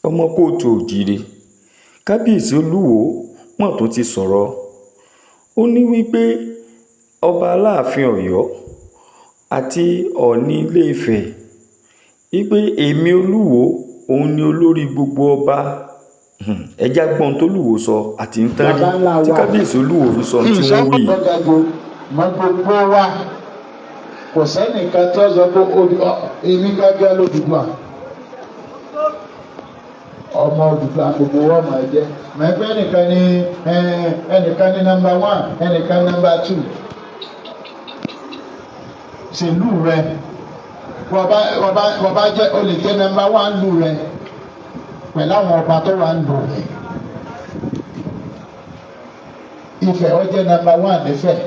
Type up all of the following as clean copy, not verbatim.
Ọmọ kóòtù oòjíire, kábíyèsí olúwọ́ọ́ mọ̀ tó ti sọ̀rọ̀. Ó ní wípé ọba aláàfin Ọ̀yọ́ àti òní ilé-ìfẹ́, wípé èmi olúwo òun ni olórí gbogbo ọba. Ẹjá gbọ́n tó lúwo sọ àti ń tán rí tí kábíyèsí olúwo fi sọ tí wọ́n wí. Mọ gbogbo wa, kò sẹ́nìkan tí ó sọ pé èmi gángan l'Odùduwà, ọmọ Odùduwà gbogbo wọn máa jẹ. Mẹgbẹ ẹnìkan ní ẹnìkan ní number one, ẹnìkan number two. Ṣèlú rẹ, wọ́n bá jẹ́, o lè jẹ́ number one lù rẹ pẹ̀lú àwọn ọba tó wà ń lò rẹ. Ifẹ̀, ó jẹ́ number one nífẹ̀ẹ́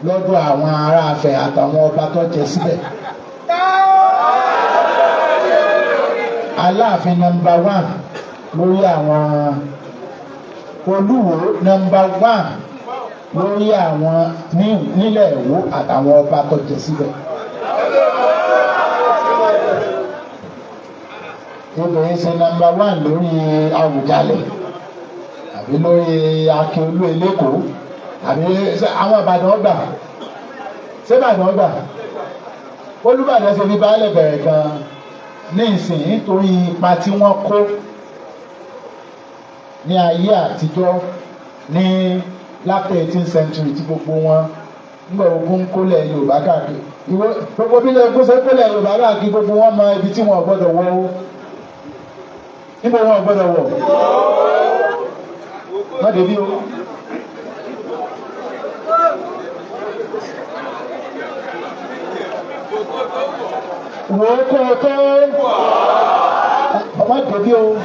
lọ́dọ̀ àwọn ará Ifẹ̀ àtàwọn ọba tó jẹ síbẹ̀. Aláàfin number one lórí àwọn Olúwo, number one lórí àwọn nílẹ̀ Ìwó àtàwọn ọba tó jẹ síbẹ̀. Obìnrin ṣe number one lórí Àwùjalẹ̀ àbí lórí Akíolú Elékòó àbí àwọn Ìbàdàn ọgbà. Ṣé Ìbàdàn ọgbà? Olúbàdàn ṣe fi baálẹ̀ bẹ̀rẹ̀ gan-an ní ìsìn nítorí ipa tí wọ́n kó ní ayé àtijọ́ ní lápẹ́ 18th century tí gbogbo wọn nígbà ogun kólẹ̀ Yorùbá káàkiri. Ìwọ gbogbo bí ogun ṣe kólẹ̀ Yorùbá káàkiri, gbogbo wọn mọ ibi tí wọn ò gbọdọ̀ wọ̀ o. Níbo wọn ò gbọdọ̀ wọ̀? Má débi o. Wò ó kó o tó má débi o.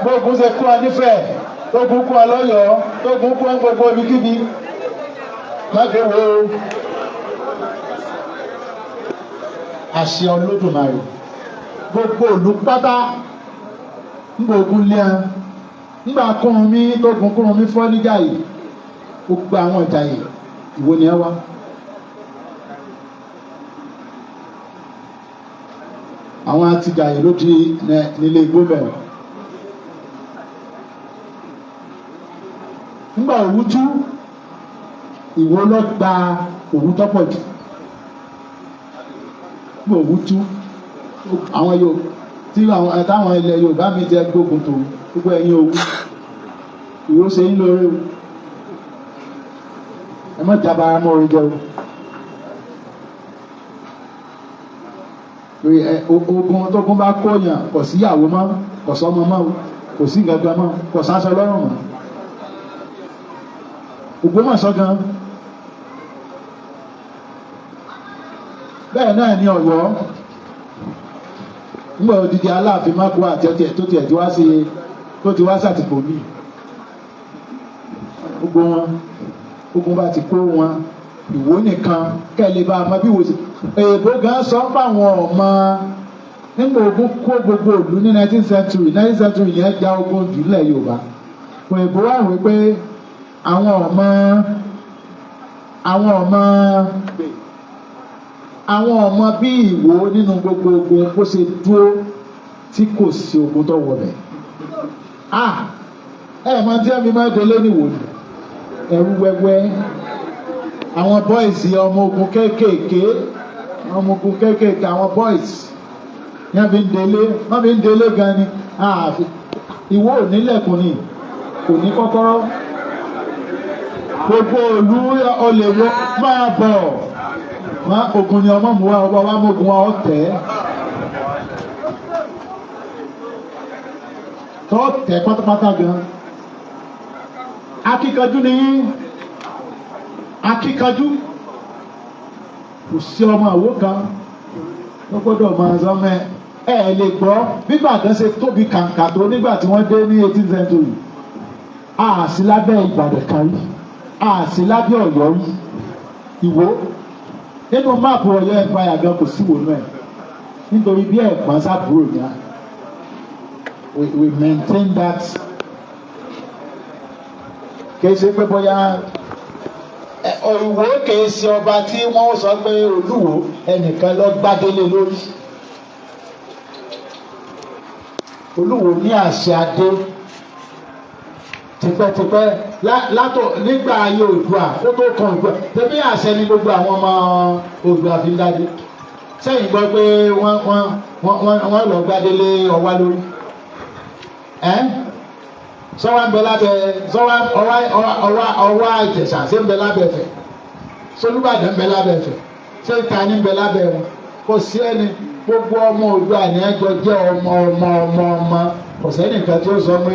Gbógun ṣe kó wa nífẹ̀ẹ́, tógun kó wa lọ́yọ̀ọ́, tógun kó wa gbogbo ibikíbi. Má dé wo o. Àṣẹ Olódùmarè. Gbogbo ìlú pátá ńgbà ogun lé ẹ. Ńgbà kúrun mi tógun kúrun mi fọ́ níjà yìí. Gbogbo àwọn ìjà yìí, ìwọ ni ẹ wá. Àwọn àtijọ́ yìí ló di nílé igbó bẹ̀rẹ̀. Ńgbà òwú tú, ìwọ lọ gba òwú tọ́pọ̀ jù. Ńgbà òwú tú, àwọn yóò tí àwọn táwọn ilẹ̀ Yorùbá mi jẹ́ gbógun tó gbogbo ẹ̀yin òwú. Ìwọ ṣe ń lóore o. Ẹ má jábára mọ́ orin jẹ o. Lórí ẹ ogun tógun bá kóyàn, kò síyàwó mọ́, kò sọ́mọ mọ́, kò sí nǹkan kan mọ́, kò sáṣọ lọ́rùn mọ́. Ògbómọ̀ṣọ́ gan. Bẹ́ẹ̀ náà ni Ọ̀yọ́. Nígbà odidi Aláàfin Mákòó àti ọtí ẹ̀ tó tiẹ̀ ti wá sí tó ti wá sàtìpó mi. Gbogbo wọn, ogun bá ti kó wọn, Ìwó nìkan kẹ́lẹ́ bá a mọ bí wò sí. Èèbó gan sọ fún àwọn ọmọ nígbà ogun kó gbogbo ìlú ní 19th century. 19th century yẹn ja ogun jùlẹ̀ Yorùbá. Òyìnbó wà wípé àwọn ọmọ àwọn ọmọ àwọn ọmọ bí Ìwó nínú gbogbo ogun bó ṣe dúró tí kò sí ogun tó wọ̀ bẹ̀. Ẹ mọ tí ẹ̀mí máa délé níwò ni ẹ̀rú wẹ́wẹ́, àwọn boys, ọmọ ogun kéékèèké, ọmọ ogun kéékèèké, àwọn boys yẹn fi ń délé, wọ́n fi ń délé gan ni. Ìwó ò nílẹ̀kùn ni, kò ní kọ́kọ́rọ́. Gbogbo ìlú olè wọ máa bọ̀ má ogun ni ọmọ mu wa, ọba wa mọ̀gùn wa ọ̀tẹ̀ tọ́ tẹ̀ pátápátá gan. Akíkanjú ni yín, akíkanjú. Kò sí ọmọ àwo kan tó gbọ́dọ̀ máa sọ mẹ́ ẹ lè gbọ́ bí Ìbàdàn ṣe tóbi kàǹkà tó nígbà tí wọ́n dé ní 18th century. A sí lábẹ́ Ìbàdàn kan rí, a sí lábẹ́ Ọ̀yọ́ rí. Ìwó nínú máàpù Ọ̀yọ́ empire gan kò sí wònú ẹ̀ nítorí bí ẹ̀gbọ́n sábúrò ní a. We maintain that. Kì í ṣe pé bóyá Ìwó kìí ṣe ọba tí wọ́n sọ pé Olúwo ẹnìkan lọ gbádélé lórí. Olúwo ní àṣẹ adé tipẹ́tipẹ́ látọ̀ nígbà ayé Oòduà kó tó kan Oòduà tẹ̀bí àṣẹ ní gbogbo àwọn ọmọ Oòduà fi ń dádé. Sẹ́yìn gbọ́ pé wọ́n lọ gbádélé Ọwá lórí. Sọ́wá ń bẹ lábẹ́ sọ́wá Ọwá Ìjẹ̀ṣà ṣé ń bẹ lábẹ́ Ifẹ̀, Solúbàdàn ń bẹ lábẹ́ Ifẹ̀, ṣé Ìtaní ń bẹ lábẹ́ wọn? Kò sí ẹni gbogbo ọmọ Oòduà ní ẹjọ́ jẹ́ ọmọ ọmọ ọmọ ọmọ. Kò sẹ́nìkan tí ó sọ pé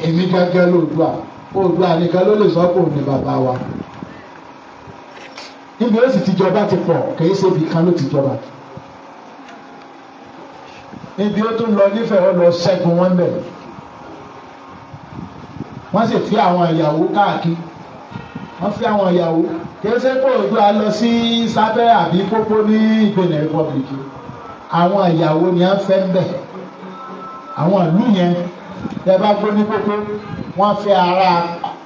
èmi gángan lóòdùà. Oòduà nìkan ló lè sọ pé òun ni bàbá wa. Níbi ó sì ti jọba ti pọ̀, kì í ṣe ibì kan ló ti jọba. Níbi ó tún lọ nífẹ̀ẹ́ ó lọ ṣẹ́gun wọn bẹ̀. Wọ́n sì fi àwọn ìyàwó káàkiri. Wọ́n fi àwọn ìyàwó. Kì í ṣe pé Oòduà lọ sí Sábẹ́ àbí Pópó ní Benin Republic. Àwọn ìyàwó ni wọ́n fẹ́ ń bẹ̀. Àwọn ìlú yẹn tẹ bá gbọ́ ní Pópó, wọ́n fẹ́ ara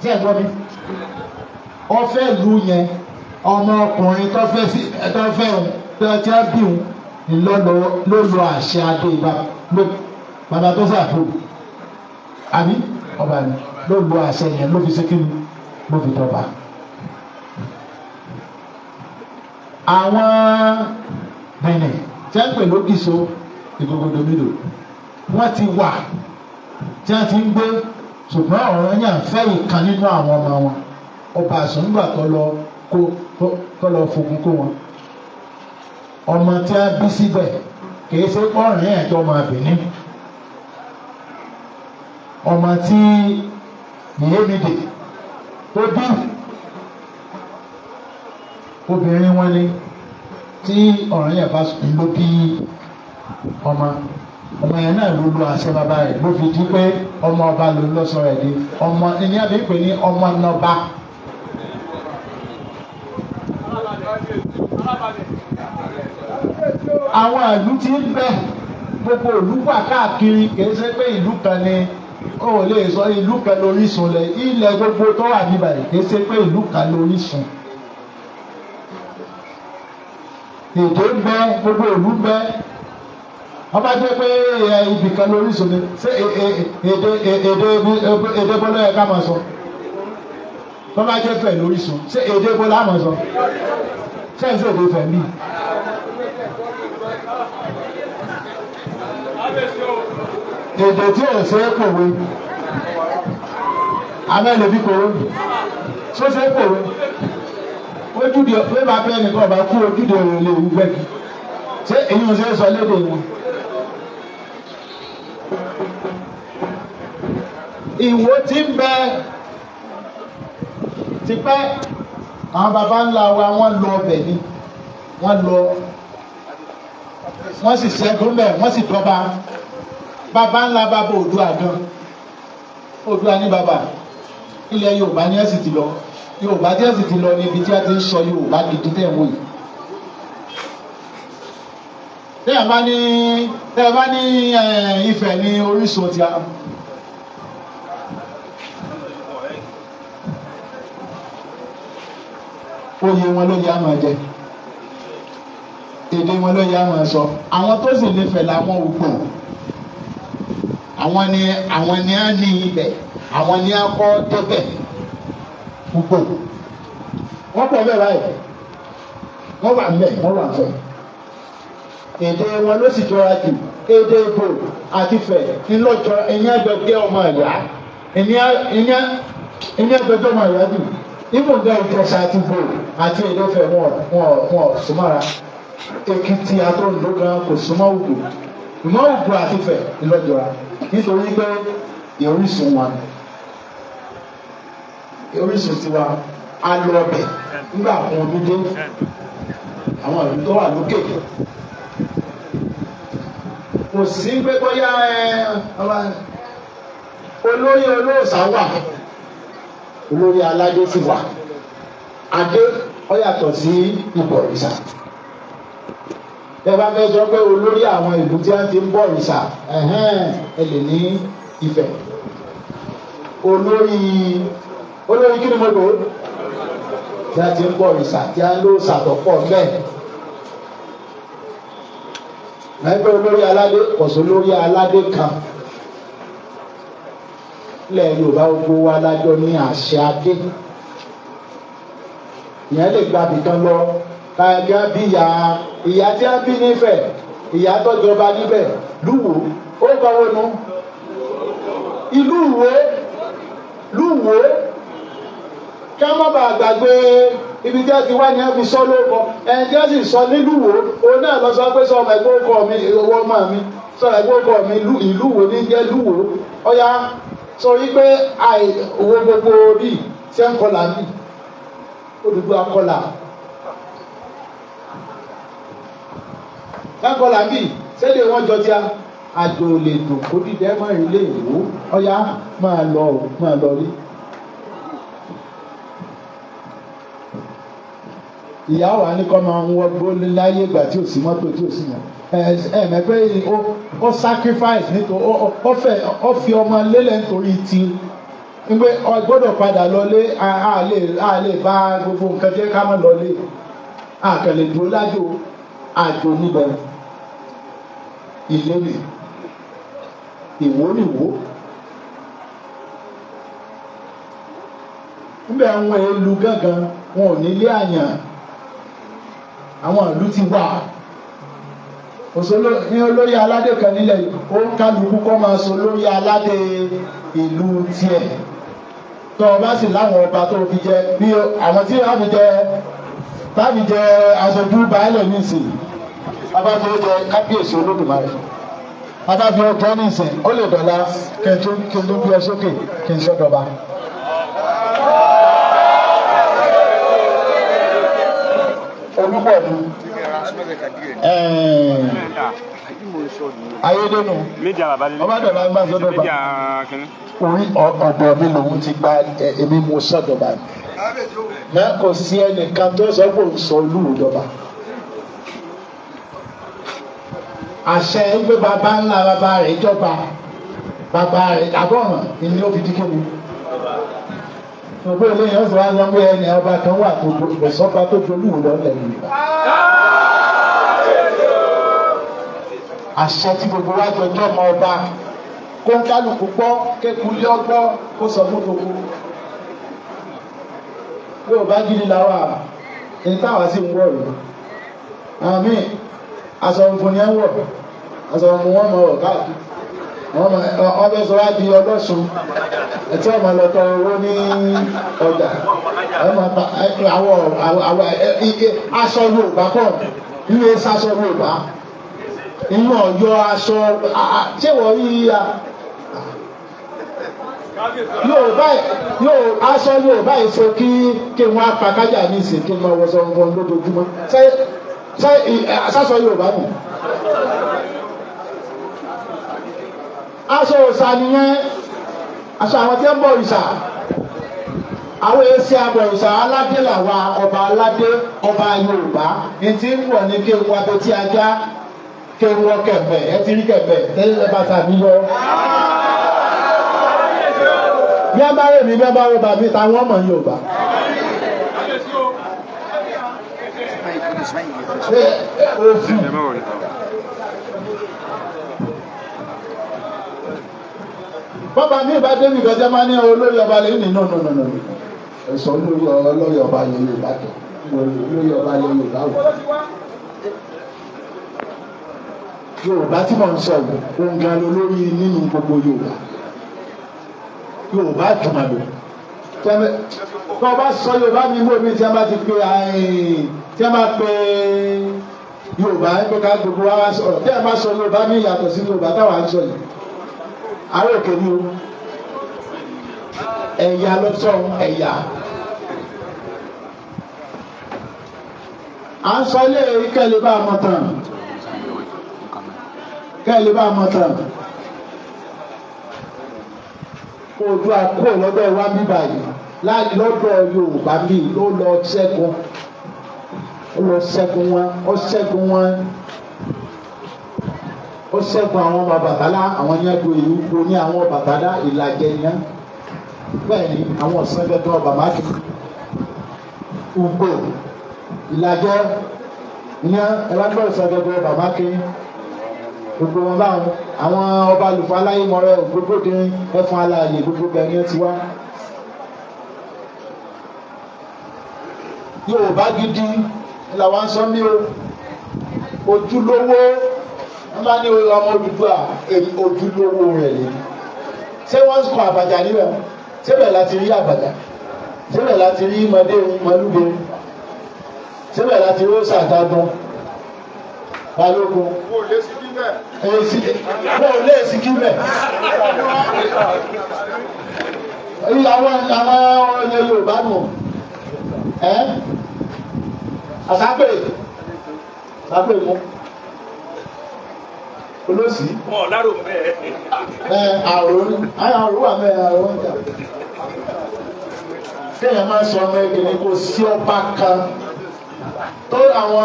tí ẹ gbọ́ mi. Wọ́n fẹ́ ìlú yẹn, ọmọ ọkùnrin tó fẹ́ sí tó fẹ́ òun tó tí wọ́n bí òun ló lọ àṣẹ adé bàbá tó sàfò àbí ọba ni ló lo àṣẹ yẹn ló fi ṣe kí ni ló fi dọba. Àwọn Benin tí wọ́n pè lókìso Ìgògòdòmídò wọ́n ti wà tí wọ́n ti ń gbé, ṣùgbọ́n ọ̀rọ̀ yẹn fẹ́ ìkan nínú àwọn ọmọ wọn. Ọba àsùngbà tó lọ fogun kó wọn. Ọmọ tí wọ́n bí síbẹ̀ kìí ṣe pọ́nrín ẹ̀ tó máa Benin. Ọmọ tí Ìyémidè tó bí obìnrin wọn ni tí ọ̀rọ̀ yẹn bá ló bí ọmọ. Ọmọ yẹn náà ló lo àṣẹ bàbá rẹ̀ ló fi di pé ọmọ ọba ló ń lọ́sọ rẹ̀ di ọmọ ìyẹn bí pè ní ọmọ nọba. Àwọn ìlú tí ń bẹ gbogbo ìlú wà káàkiri, kìí ṣe pé ìlú kan ni ó lè sọ ìlú kan lórísun lẹ ilẹ̀ gbogbo tó wà níbàyìí, kìí ṣe pé ìlú kan lórísun. Èdè ń bẹ, gbogbo ìlú ń bẹ. Wọ́n bá jẹ́ pé ibì kan lórísun ni ṣé èdè bọ́lá yẹ ká máa sọ? Wọ́n bá jẹ́ Fẹ̀ lórísun, ṣé èdè bọ́lá máa sọ? Ṣé ẹ̀ ń ṣèdè Fẹ̀ mí? Èdè tí ò ṣe é pòwe, abẹ́lẹ̀ bí kòró, ṣó ṣe é pòwe? Ojúde pé bàbá ẹnìkan ọba kú ojúde òun lè wú gbẹ́gi. Ṣé èyí ò ṣe é sọ lédè wọn? Ìwó tí ń bẹ tipẹ́, àwọn baba ńlá wa wọ́n lọ ọbẹ̀ ni, wọ́n lọ, wọ́n sì ṣẹ́gun bẹ̀, wọ́n sì dọ́ba. Baba ńlá baba Oòduà gan, Oòduà ní baba. Ilẹ̀ Yorùbá ni ẹ̀ sì ti lọ. Yorùbá tí ẹ̀ sì ti lọ níbi tí a ti ń sọ Yorùbá gidi tẹ̀ ń wò yìí. Tẹ́yà bá ní Ifẹ̀ ní orísun ti a. Oyè wọn ló yẹ á máa jẹ, èdè wọn ló yẹ á máa sọ. Àwọn tó sì nífẹ̀ẹ́ làwọn Ògbò, àwọn ni á ní ibẹ̀, àwọn ni á kọ́ débẹ̀. Ògbò wọ́n pọ̀ bẹ́ẹ̀ báyìí, wọ́n wà mbẹ̀, wọ́n wà fẹ̀. Èdè wọn ló sì jọra jù. Èdè Ìgbò àti Ifẹ̀ ńlọjọ ẹ̀yìn àgbẹ̀gbẹ̀ ọmọ ìyá, ẹ̀yìn àgbẹ̀gbẹ̀ ọmọ ìyá jù. Ibùdó Ìjẹ̀ṣà àti Ìgbò àti èdè Ifẹ̀ wọn súnmọ́ra. Èkìtì àti Oǹdó gan kò súnmọ́ Ògbò. Ìmọ̀ Ògbò àti Ifẹ̀ ńlọjọra nítorí pé orísun wa orísun tiwa a lọ ọbẹ̀ nígbà kan omi dé àwọn ìlú tó wà lókè. Kò sí pé bóyá olórí olóòṣà wà, olórí aládé sì wà. Adé ó yàtọ̀ sí ìbọ̀rìṣà. Ẹ bá fẹ́ sọ pé olórí àwọn ìlú tí wọ́n ti ń bọ̀rìṣà, ẹ lè ní Ifẹ̀. Olórí kí ni mo pè é? Tí a ti ń bọ̀ ìsà tí a ń lò sàtọ̀pọ̀ bẹ́ẹ̀. Ẹgbẹ́ olórí aládé kọ̀sọ́ lórí aládé kan. Ilẹ̀ Yorùbá gbogbo wa lájọ ní àṣẹ adé. Ìyẹn lè gba ibìkan lọ. Káyọ̀ bí ìyá tí a bí nífẹ̀ẹ́, ìyá tọ́jọba níbẹ̀ lúwo, ó kọ́ wọnú. Ìlú Ìwó lúwo kí wọ́n má bàa gbàgbé ibi tí wọ́n ti wá ní wọ́n fi sọ lóko. Ẹni tí wọ́n sì sọ nílùú òun náà lọ sọ pé sọ ọmọ ẹgbẹ́ ọkọ mi, owó ọmọ mi, sọ ẹgbẹ́ ọkọ mi ìlú wo ní jẹ́ lúwo. Ọ̀ya sọ wípé owó gbogbo bíi ṣé ń kọlà ń bì Odùduwà kọlà ṣé ń kọlà ń bì sédè wọn jọ tí a àjò lè dùn kó dídẹ mọ́ ilé ìwò. Ọ̀ya máa lọ máa lọ rí. Ìyá wa ní kọ́ máa ń wọgbó láyé ìgbà tí ò sí mọ́tò tí ò sí yẹn. Ẹ mọ̀ pé ó sacrifice nítorí ó fẹ́ ó fi ọmọ lélẹ̀ nítorí ti wípé ọ gbọ́dọ̀ padà lọlé. A lè bá gbogbo nǹkan jẹ́ ká má lọlé. A kàn lè dúró lájò àjò níbẹ̀. Ilé mi ìwó nìwó. Níbẹ̀ àwọn èlù gángan wọn ò nílé àyàn. Àwọn ìlú ti wà. Òṣèlú ní olórí aládé kan nílẹ̀ yìí, ó ń kálukú kọ́ máa sọ lórí aládé ìlú tiẹ̀. Tó o bá sì láwọn ọba tó fi jẹ bí àwọn tí wọ́n fi jẹ táfi jẹ aṣojú baálẹ̀ nísìnyí. Bàbá fi jẹ kábíyèsí Olódùmarè. Bàbá fi ọjọ́ nísìnyí, ó lè dọ̀la kí n tó bí ọ sókè kí n sọ́dọ̀ba. Olúbọ̀dù ayédènú ọba dọ̀la ń gbà sọ́dọ̀ba orí ọ̀dọ̀ mi lòun ti gba èmi mo sọ́dọ̀ba náà kò sí ẹnìkan tó sọ pé òun sọ olúwòdọ̀ba. Àṣẹ gbé baba ńlá baba rẹ̀ jọba baba rẹ̀ àbọ̀ràn ni ó fi di kíni. Gbogbo eléyìí ọ̀sán wa sọ pé ẹni ọba kan wà tó kò sọ́ba tó dolúwo lọ́lẹ̀ Yorùbá. Àṣẹ tí gbogbo wa jọjọ́ mọ ọba kó ń kálukú gbọ́ kékulé ọgbọ́ kó sọ fún gbogbo. Yorùbá gidi la wà ní táwa sì ń wọ̀ yìí. Àmì aṣọ funfun ni ẹ ń wọ̀, aṣọ funfun wọn mọ̀ ọ́ káàkiri. Wọ́n fẹ́ sọ wá di ọlọ́sùn ẹtí ọmọ lọ tọrọ owó ní ọjà. Àwọn aṣọ Yorùbá kọ ilé aṣọ Yorùbá inú Ọ̀yọ́ aṣọ ṣé wọ́n rí ya Yorùbá yóò aṣọ Yorùbá yìí ṣe kí wọ́n á pa kájà ní ìsìn kí wọ́n wọṣọ wọn lójoojúmọ́. Ṣé aṣọ Yorùbá nù? Aṣọ òòṣà nìyẹn, aṣọ àwọn tí ń bọ òrìṣà. Àwọn èsì abọ̀rìṣà aládé làwa, ọba aládé, ọba Yorùbá ní ti ń wọ̀ ní kí n wọ abetí ajá, kí n wọ kẹ̀mbẹ̀. Ẹ ti rí kẹ̀mbẹ̀ tẹ́lẹ̀ bàtà mi yọ. Bí a bá rè mí, bí a bá rè bàbí táwọn ọmọ Yorùbá. Òfin. Bọ́ba mi ìbá débi kan jẹ́ máa ní olórí ọba lè ní nù nù nù nù. Ẹ̀sọ́ olórí ọba lè Yorùbá kẹ̀. Olórí ọba lè Yorùbá wò. Yorùbá tí mò ń sọ yìí, òun gan lolórí nínú gbogbo Yorùbá. Yorùbá jùmọ̀ lò. Tọ́ ọ bá sọ Yorùbá mi mú omi tí a bá ti pe tí a bá pe Yorùbá pé ká gbogbo wa sọ̀rọ̀. Tí a bá sọ Yorùbá mi yàtọ̀ sí Yorùbá táwa ń sọ yìí. Àwọn òkè ni o, ẹ̀yà ló sọ ẹ̀yà. À ń sọ ilé kẹ́lẹ́ bá a mọ̀ tán, kẹ́lẹ́ bá a mọ̀ tán. Ojú àkó lọ́dọ̀ wa bí báyìí, lọ́dọ̀ Yorùbá bí ló lọ ṣẹ́gun, ó lọ ṣẹ́gun wọn, ó ṣẹ́gun wọn. Ó ṣẹ́gun àwọn ọmọ Ọbàtálá, àwọn ní ẹgbẹ́ ìlú gbó ní àwọn Ọbàtálá Ìlàjẹ ní á. Bẹ́ẹ̀ ni àwọn ọ̀sán gẹ́gẹ́ ọba máa dùn. Ugbo, Ìlàjẹ, ìyẹn ẹlẹgbẹ́ ìsọdọdọ bàbá ké gbogbo wọn báwọn, àwọn ọba àlùfáà aláyé mọrẹ ògbógbòde ẹfọn aláàyè gbogbo bẹ̀rẹ̀ ti wá. Yorùbá gidi làwọn sọ mí o, ojúlówó wọn bá ní ọmọ Odùduwà, ojúlówó rẹ̀ lè ṣé wọ́n kọ àbàjá níbẹ̀? Síbẹ̀ láti rí àbàjá, síbẹ̀ láti rí mọdé mọlúbe, síbẹ̀ láti rí sàdágún balógun. Kò lè sí bíbẹ̀. Èsì kò lè sí kíbẹ̀. Àwọn ọ̀yẹ́ Yorùbá nù ẹ́ àsápè àsápè mú olóòsì. Wọn ò lárò bẹ́ẹ̀. Ẹ àrùn àrùn wà mẹ́rin àrùn ń jà. Kéèyàn máa sọ ọmọ ẹgbẹ̀rún kò sí ọba kan tó àwọn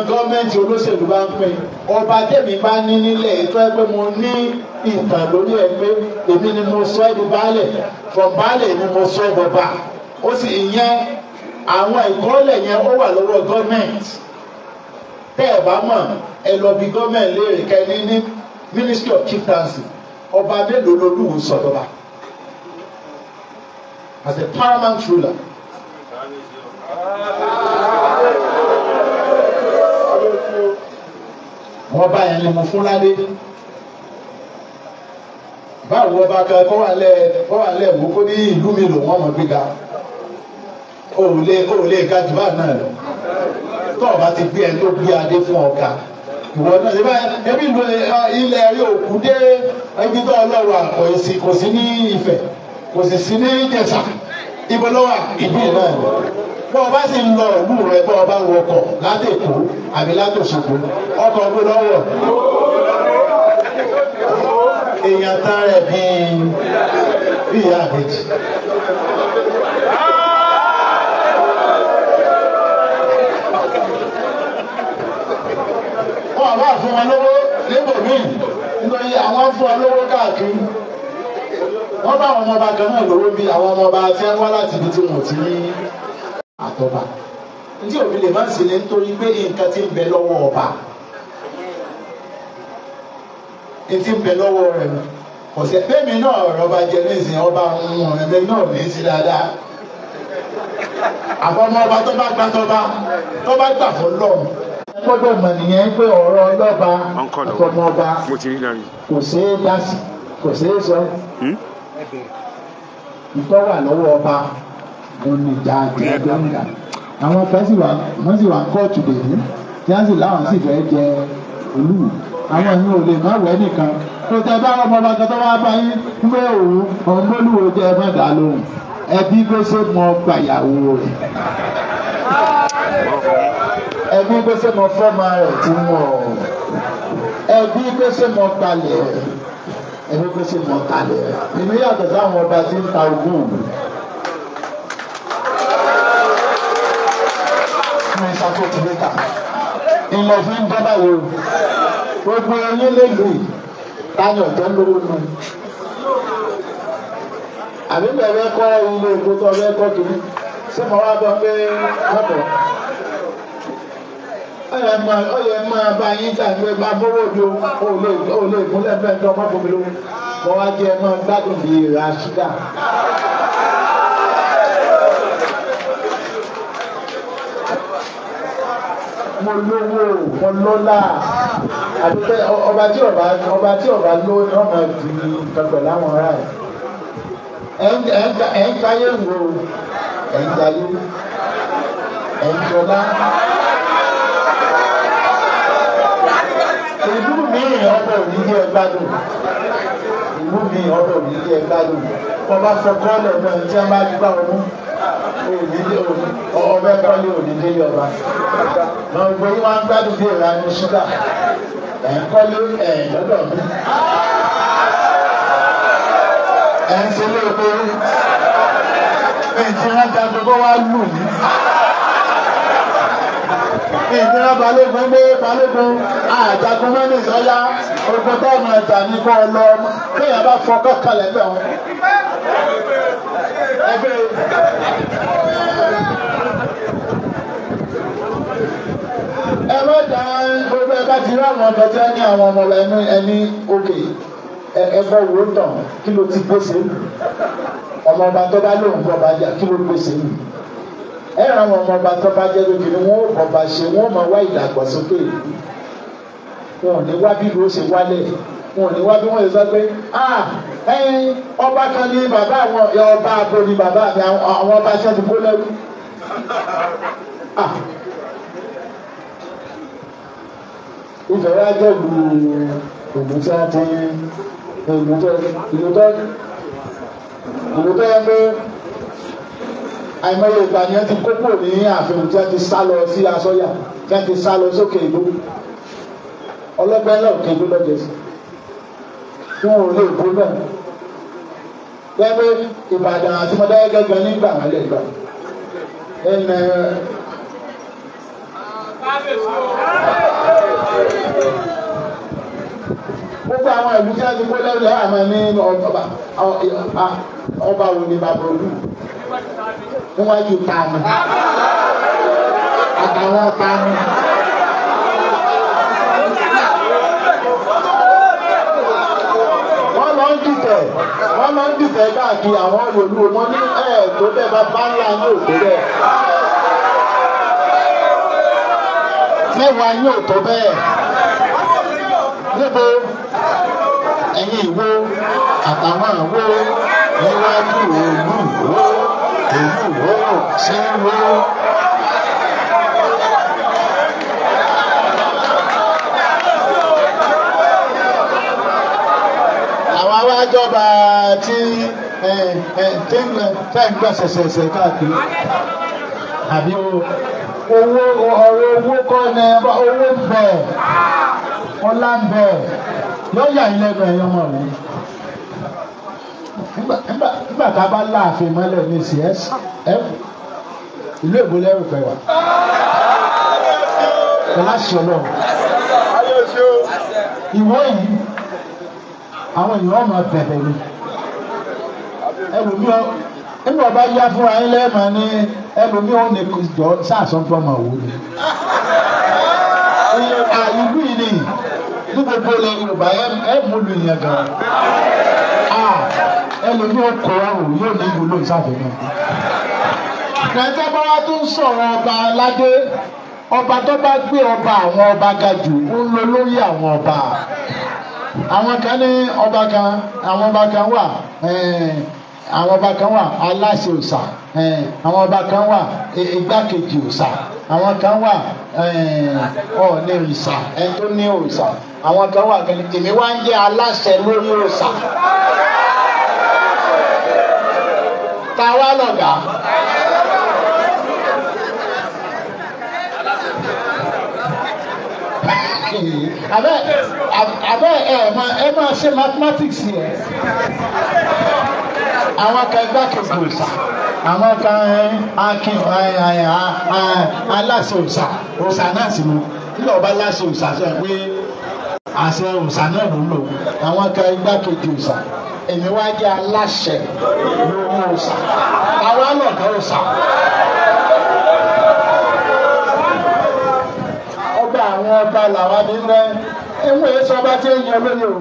gọ́ọ̀mẹ̀ntì olóṣèlú bá ń pín ọba tèmi bá ní nílẹ̀ ètò ẹ pé mo ní ìtàn lórí ẹ pé èmi ni mo sọ ẹ́ di baálẹ̀, from baálẹ̀ ni mo sọ ẹ́ bọba. Ó sì ìyẹn àwọn ìkọ́lẹ̀ yẹn ó wà lọ́wọ́ gọ́ọ̀mẹ̀ntì. Tẹ́ ẹ̀ bá mọ̀, ẹ lọ bí gọ́ọ̀mẹ̀ntì léèrè kẹ́ni ní Ministry of Chieftaincy, ọba mélòó lolúwo sọ̀dọ̀ba as a paramount ruler. Wọ́n bá yẹn ni mo fún ládé. Báwo ọba kan kọ́ wà lẹ̀ wò kó ní ìlú mi lò wọ́n mọ̀ gbéga. O ò lè ga jù bá náà lọ. Tó o bá ti gbé ẹni tó gbé adé fún ọ̀gá. Ìwọ náà ṣe báyìí ẹbí ìlú ilẹ̀ rí òkú dé ibi tó ọlọ́wà kò sí ní Ifẹ̀, kò sì sí ní Ìjẹ̀ṣà. Ibo ló wà? Ìbí náà ni. Bọ́ ọ bá sì ń lọ ìlú rẹ, bọ́ ọ bá wọkọ̀ láti Èkó àbí láti Òṣogbo, ọkọ̀ gbé lọ́wọ́. Èèyàn tán rẹ̀ bíi ìyá àbèjì. Wọ́n àbá fún wọn lówó níbòmíì nítorí àwọn fún wọn lówó káàkiri. Wọ́n bá àwọn ọmọọba kan náà lówó bí àwọn ọmọọba tí wọ́n wá láti ibi tí wọ́n ti ní àtọ́ba. Ntí òbí lè má sí ni nítorí pé nǹkan ti ń bẹ lọ́wọ́ ọba. Ntí ń bẹ lọ́wọ́ rẹ̀ nù. Kò sí bẹ́ẹ̀mi náà ọba jẹ ní ìsìn ọba ẹ̀mí náà ní í sí dáadáa. Àfọmọ́ ọba tó bá gbà tọ́ba tó bá gbà fún lọ́run. Gbọ́dọ̀ mọ̀ nìyẹn pé ọ̀rọ̀ ọlọ́ba àtọmọ ọba Mo ti rí náà rí. kò ṣeé dá sí, kò ṣeé sọ. Ìtọ́ wà lọ́wọ́ ọba òun ní ìjà àti ẹgbẹ́ ń gà. Àwọn kan sì wà, wọ́n sì wà kóòtù dèní tí wọ́n sì láwọn sì fẹ́ jẹ olúwo. Àwọn yìí ò lè má wẹ́ nìkan. Tó tẹ bá ọmọ ọba kan tó wá bá yín pé òun mólúwo jẹ, ẹ má dá lóhùn. Ẹbí gbèsè mọ gbàyàwó rẹ̀. Ẹbí gbèsè mọ fọ́mọ rẹ̀ tí wọ́n. Ẹbí gbèsè mọ gbalẹ̀ rẹ̀. Ẹbí gbèsè mọ talẹ̀ rẹ̀. Èmi yàtọ̀ sáwọn ọba tí ń ta ogún òun. Fún ìṣàkóso níta ilẹ̀ fi ń dọ́ báyìí o. Gbogbo ẹyin lè lù yìí tani ọ̀jọ́ lówó nù. Àbí bẹ̀rẹ̀ kọ́ ilé epo tó ọbẹ̀ kọ́ kiri ṣé mo wá bọ́ pé mọ́tò ọyẹ máa bá yín jà pé máa mówó di o ò lè gúnlẹ̀ bẹ́ẹ̀ tó ọmọ fún mi lówó mo wá jẹ́ ẹ máa gbádùn bí ìrà ṣúgà. Mo lówó, mo lọ́lá, àti pé ọba tí ọba lówó ni wọ́n máa di nǹkan pẹ̀lú àwọn ará ẹ̀. Ẹ̀ ń jayé wo, ẹ̀ ń jayé, ẹ̀ ń jọlá. Ìlú mi ọbẹ̀ òní jẹ́ gbádùn, ìlú mi ọbẹ̀ òní jẹ́ gbádùn. Ọba fọkọ́lẹ̀ náà tí wọ́n bá gbá ọmú òní ọbẹ̀ kọ́lé òní délé ọba. Gbogbo yín wá ń gbádùn bí ìranu ṣúgà, ẹ̀ ń kọ́lé ẹ̀ lọ́dọ̀ mi. Ẹ̀ ń ṣe lóore mi tí wọ́n da gbogbo wa lù mí. Mi tí wọ́n balógun gbé balógun àjàgùn mọ́nì sọ́yá ogun tó ọmọ ẹ̀jà ní kọ́ ọ lọ kéèyàn bá fọkọ́ kalẹ̀ bẹ́ẹ̀ wọn. Ẹgbẹ́ Ẹ má dá gbogbo ẹ bá ti rí àwọn ọkọ tí wọ́n ní àwọn ọmọ ẹni ẹni òkè ẹ bọ́ wò ó tàn kí ló ti gbèsè lù ọmọ ọba tó bá lóun kọ́ bá jà kí ló gbèsè lù ẹ ràn àwọn ọmọ ọba tó bá jẹ́ lókè ni wọ́n ó bọ̀ba ṣe wọ́n máa wá ìdàgbàsókè ìlú. Wọn ò ní wá bí ìlú ó ṣe wálẹ̀, wọn ò ní wá bí wọ́n ṣe sọ pé ah ẹyin ọba kan ní bàbá àwọn ọba abo ní bàbá mi, àwọn ọba ṣẹ́ ti kó lẹ́rú. Ah, Ifẹ̀ wá jẹ́ ìlú tí wọ́n ti ìlú tó yẹ pé àìmọye ìgbà ni wọ́n ti kó kúrò ní ààfin tí wọ́n ti sá lọ sí Asọ́yà, tí wọ́n ti sá lọ sókè ìlú ọlọ́gbẹ́ náà òkè ìlú lọ́jọ́ sí tí wọn ò lè kó náà lẹ́gbẹ́ Ìbàdàn àti Mọdákẹ́kẹ́ gan nígbà wọn lè gbà ẹnẹ. Gbogbo àwọn ìlú tí wọ́n ti kó lẹ́rù lẹ́wọ̀n àmọ́ ní ọba wo ni bàbá olú níwájú tani àtàwọn tani. Wọ́n lọ ń dìtẹ̀, wọ́n lọ ń dìtẹ̀ káàkiri àwọn olú wọn ní ẹ̀ tó bẹ́ẹ̀ bá bá ńlá ní òtó bẹ́ẹ̀. Mẹ́wàá yóò tó bẹ́ẹ̀. Níbo ẹ̀yin ìwo àtàwọn àwo níwájú olúwo olúwo ṣé wo. Àwọn awájọba tí tí ń gbà ṣẹ̀ṣẹ̀ṣẹ̀ káàkiri àbí owó ọ̀rọ̀ owó kọ́ ni owó ń bẹ, ọlá ń bẹ, yóò yà yín lẹ́nu ẹ̀yọ́ mọ̀ wí. Nígbà tá a bá láàfin mọ́lẹ̀ ní csf ìlú èbó lẹ́rù pẹ̀ wá. Láṣọ lọ. Ìwọ yìí àwọn èèyàn máa bẹ̀bẹ̀ ni. Ẹlòmíọ́ nígbà ọba yá fúnra yín lẹ́ẹ̀mọ́ ní ẹlòmíọ́ ní jọ sáàsán fún ọmọ òwò ni. Ìlú yìí ni ní gbogbo ilẹ̀ Yorùbá ẹ mú lu ìyẹn gan. Ẹlòmíọ́ kọ ọrùn yóò ní ìlú lóun sáfẹ́ náà. Nàìjíríà bá wá tún sọ̀rọ̀ ọba aládé, ọba tó bá gbé ọba àwọn ọba ga jù ó ń lọ lórí àwọn ọba. Àwọn kan ní ọba kan, àwọn ọba kan wà, àwọn ọba kan wà aláṣẹ òòṣà, àwọn ọba kan wà igbákejì òòṣà, àwọn kan wà ọ̀ọ́nì òòṣà, ẹni tó ní òòṣà, àwọn kan wà gẹ́gẹ́ èmi wá ń jẹ́ aláṣẹ lórí òòṣà. Ta wá lọ̀gá? Abẹ́ ẹ máa ṣe mathematics yẹn. Àwọn kan igbákejì òòṣà, àwọn kan akin aláṣẹ òòṣà, òòṣà náà sì mú. Nígbà ọba aláṣẹ òòṣà sọ pé àṣẹ òòṣà náà ló ń lò. Àwọn kan igbákejì òòṣà, èmi wá jẹ́ aláṣẹ lórí òòṣà. Àwa lọ̀gá òòṣà. Ọba àwọn ọba làwọn ní rẹ ẹ̀wọ̀n èso ọba tí ń yan lóye o.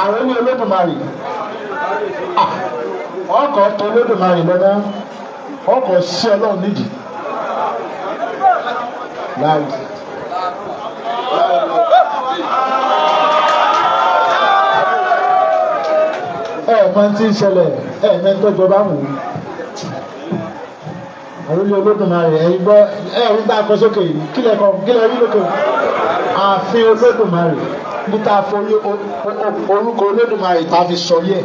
Àwọn ní Olódùmarè, ọkọ̀ tó Olódùmarè lọ́nà, ọkọ̀ sí Ọlọ́run nídìí. Láwùjọ. Ẹ mọ tí ń ṣẹlẹ̀, ẹ mọ tó jọba wù ú. Àròlé Olódùmarè, ẹ̀yin gbọ́, ẹ rí tá a kọ sókè yìí, kílẹ̀ kọ, kílẹ̀ rí lókè. Ààfin Olódùmarè, ní tá a forí orúkọ Olódùmarè tá a fi sọ yẹ.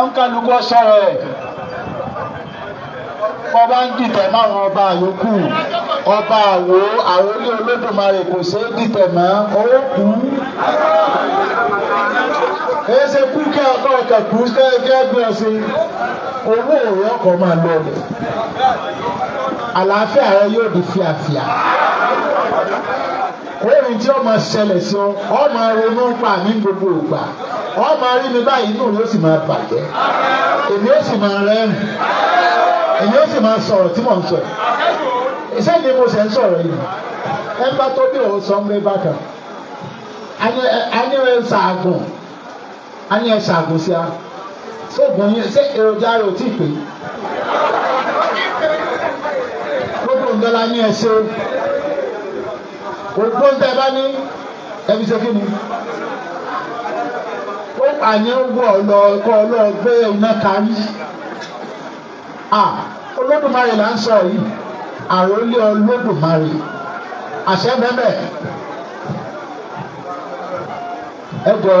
Ẹnkálukú sọ̀rọ̀ ẹ̀. Ọba ń dìtẹ̀ máwọn ọba àyókù. Ọba àwo àròlé Olódùmarè kò ṣeé dìtẹ̀ mọ́, owó kú. Èyí ṣe kú kí ọkọ̀ ọkọ̀ kú kẹ́ gbé ọ sí. Owó òwe ọkọ̀ máa lọ ọ̀lẹ̀. Àlàáfíà rẹ yóò di fíafíà. Orin tí ó máa ṣẹlẹ̀ sí ọ, ọ máa ronú pa mí gbogbo ìgbà. Ọ máa rí mi báyìí, inú rẹ ó sì máa bàjẹ́. Èmi ó sì máa rẹ́rìn. Èmi ó sì máa sọ̀rọ̀ tí mò ń sọ. Ṣé ni mo ṣe ń sọ̀rọ̀ yìí? Ẹ bá tó bí òun sọ ń gbé bákan. A ní ẹ ṣàgùn. A ní ẹ ṣàgùn sí a. Ṣóògùn yín ṣé èròjà rẹ̀ ò tí ì pé? Gbogbo nǹkan la ní ẹ ṣe. Gbogbo nǹkan ẹ bá ní ẹ fi ṣe kí ni? Ó àní ń wọ̀ lọ kọ́ ọ lọ gbé iná karí. Olódùmarè là ń sọ yìí, àròlé Olódùmarè, àṣẹ bẹ́ẹ̀. Ẹ jọ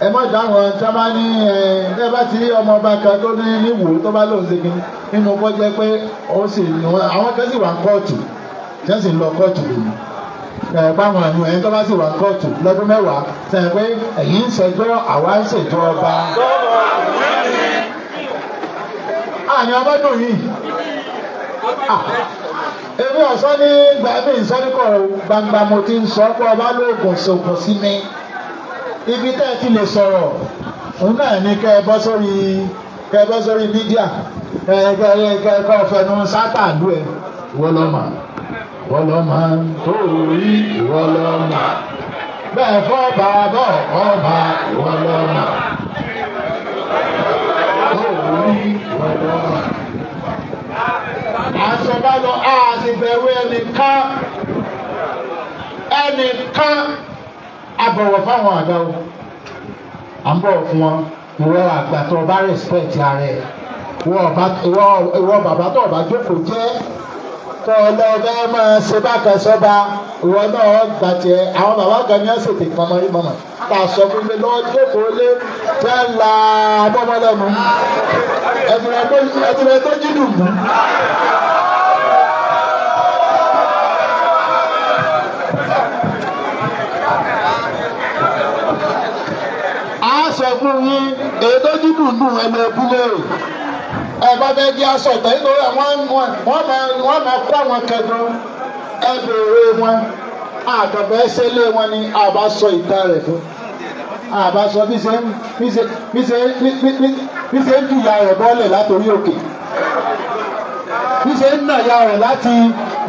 ẹ má dáhùn tí a bá ní ẹ bá ti rí ọmọ ọba kan tó ní níwò tó bá lóun ṣe kínní nínú kó jẹ́ pé ó sì àwọn kan sì wà ní kóòtù tí wọ́n sì ń lọ kóòtù lòun báwọn ẹ̀yìn ẹ̀yìn tó bá sì wà ní kóòtù lọ́dún mẹ́wàá sẹ́yìn pé ẹ̀yìn ń ṣẹjọ́ àwa ń ṣèjọ́ ọba. Àní ọmọdún yìí èmi ọ̀sán ní gbàmí ìsọ́nìkọ̀rọ̀ gbangba mo ti ń sọ pé ọba lóògùn ṣògùn sí mi. Ibi tẹ́ ẹ ti lè sọ̀rọ̀ òun náà ní kẹ́ ẹ bọ́ sórí mídíà kẹ́ ẹ kọ́ fẹnu sátà lú ẹ ìwọ lọ́mọ ìwọ lọ́mọ tó rí ìwọ lọ́mọ bẹ́ẹ̀ fọ́ bàbá ọba ìwọ lọ́mọ tó rí ìwọ lọ́mọ. Àṣọba lọ a sì bẹ̀rù ẹnìkan ẹnìkan abọ̀wọ̀ fáwọn àgbà o à ń bọ̀wọ̀ fún wọn. Ìwọ àgbà tó o bá respect ara ẹ̀, ìwọ bàbá tó o bá jókòó jẹ́ tó o lọ bẹ́ẹ̀ máa ṣe bákan sọ́ba, ìwọ náà gbà tiẹ̀. Àwọn bàbá kan ní ọ̀sẹ̀ tè pamọ́ rí mọ́mọ́ tá a sọ fún mi lọ́ọ́ jókòó lé fẹ́ la bọ́mọ́ lẹ́nu ẹtùrẹ́ tó jí dùn mú. A sọ fún yín èyí tó jí dùn dùn ẹ lọ bú lérò ẹ bá fẹ́ jẹ́ aṣọ ìtàn nítorí wọ́n máa kó àwọn kẹjọ ẹ béèrè wọn àtọ̀fẹ́ ṣẹlẹ̀ wọn ni àbá sọ ìtàn rẹ̀ fún àbá sọ bí ṣe ń jùyà rẹ̀ bọ́lẹ̀ látòrí òkè bí ṣe ń nà ya rẹ̀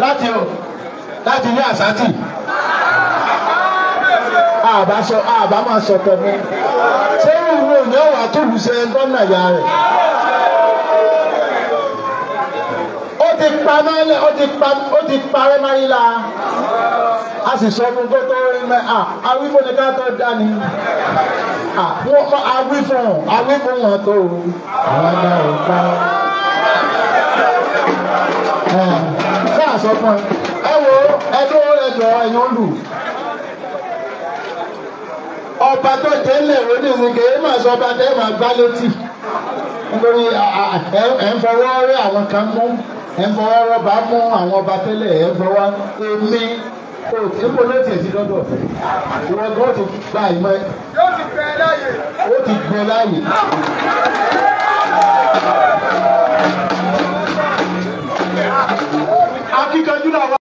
láti ilé àsátì àbá sọ àbá máa sọ tẹ̀mí ṣé ìwé òní ọ̀wà tó lù ṣe ń tọ́nà ya rẹ̀. Ó ti pa mọ́lẹ̀ ó ti parẹ́ máyílá a sì sọ fún kó tó rí mẹ́ à awífún ni ká tó dání à wọ́n awífún awífún wọn tó o àwọn náà ò pa ẹ ṣáà sọ fún ẹ ẹ wo ẹdún ẹjọ ẹ̀yìn olù ọba tó tẹ́lẹ̀ lóde ìsìnkè ẹ máa sọ ọba tẹ́ máa gbá létí nítorí ẹ ń fọwọ́ rí àwọn kan mú ẹ ń fọwọ́ rọ́bà mú àwọn ọba tẹ́lẹ̀ ẹ ń fọwọ́ èmi èpo ló tiẹ̀ ti dọ́dọ̀ ìwọ gan ti gba ìmọ̀ ẹ Yóò ti gbẹ láàyè. ó ti gbẹ láàyè. Akíkanjú làwa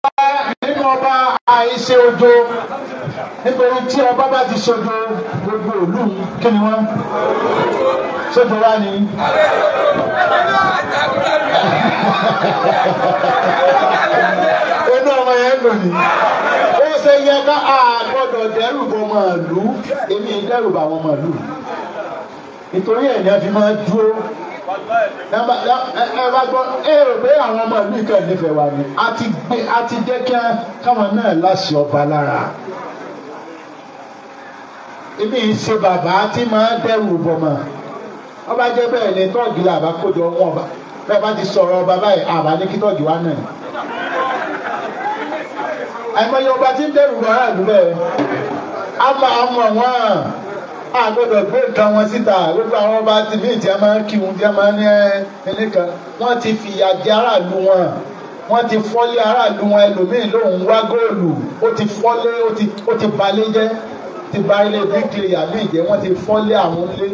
nínú ọba àìṣe ojo nítorí tí ọba bá ti ṣojo gbogbo ìlú kí ni wọ́n ṣojo wá ni. Inú ọmọ yẹn dùn ní. Ó ṣe yẹ ká a gbọ́dọ̀ dẹ́rù bọ màálù, èmi ń dẹ́rù bá àwọn màálù. Nítorí ẹ̀ ní a fi máa dúró. Ẹ bá gbọ́, ẹ rò pé àwọn ọmọ ìlú ìkà nífẹ̀ẹ́ wa ni. A ti gbé a ti jẹ́ kí káwọn náà láṣẹ ọba lára. Èmi ń ṣe bàbá tí máa dẹ́rù bọ̀ mọ́. Ọba jẹ́ bẹ́ẹ̀ ni tọ́ọ̀gì làbá kójọ wọn ọba. Bẹ́ẹ̀ bá ti sọ̀rọ̀ ọba báyìí, àbá ní kí tọ́ọ̀gì wá náà. Àìmọye ọba tí ń dẹ́rù bọ̀ aráàlú bẹ́ẹ̀. A máa mọ̀ wọ́n. A gbọ́dọ̀ gbé nǹkan wọn síta. Gbogbo àwọn ọba tí míì tí a máa ń kí wọn tí a máa ń ní ẹni kan. Wọ́n ti fìyà jẹ aráàlú wọn. Wọ́n ti fọ́lé aráàlú wọn ẹlòmíì lòun wá góòlù. Ó ti fọ́lé, ó ti balé jẹ́. Ti ba ilé bíríkìlìyà míì jẹ́. Wọ́n ti fọ́lé àwọn ilé.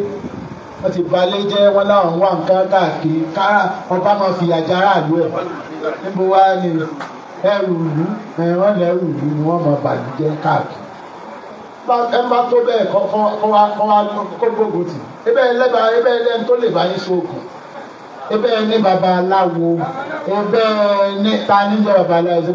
Wọ́n ti balé jẹ́. Wọ́n láwọn wá nǹkan káàkiri. Kára ọba máa fìyà jẹ aráàlú ẹ̀. Níbo wá ni ẹrù ìlú? Wọ́n ní ẹrù ìlú ni wọ́n máa bàlújẹ́ káàkiri. Ẹ bá tó bẹ́ẹ̀ kọ́ wá kó gbógun tì. Ebe ẹlẹ́ba ebe ẹlẹ́ni tó lè bá yín sóògùn. Ebe ní babaláwo, ebe ní ta ní jẹ́ babaláwo.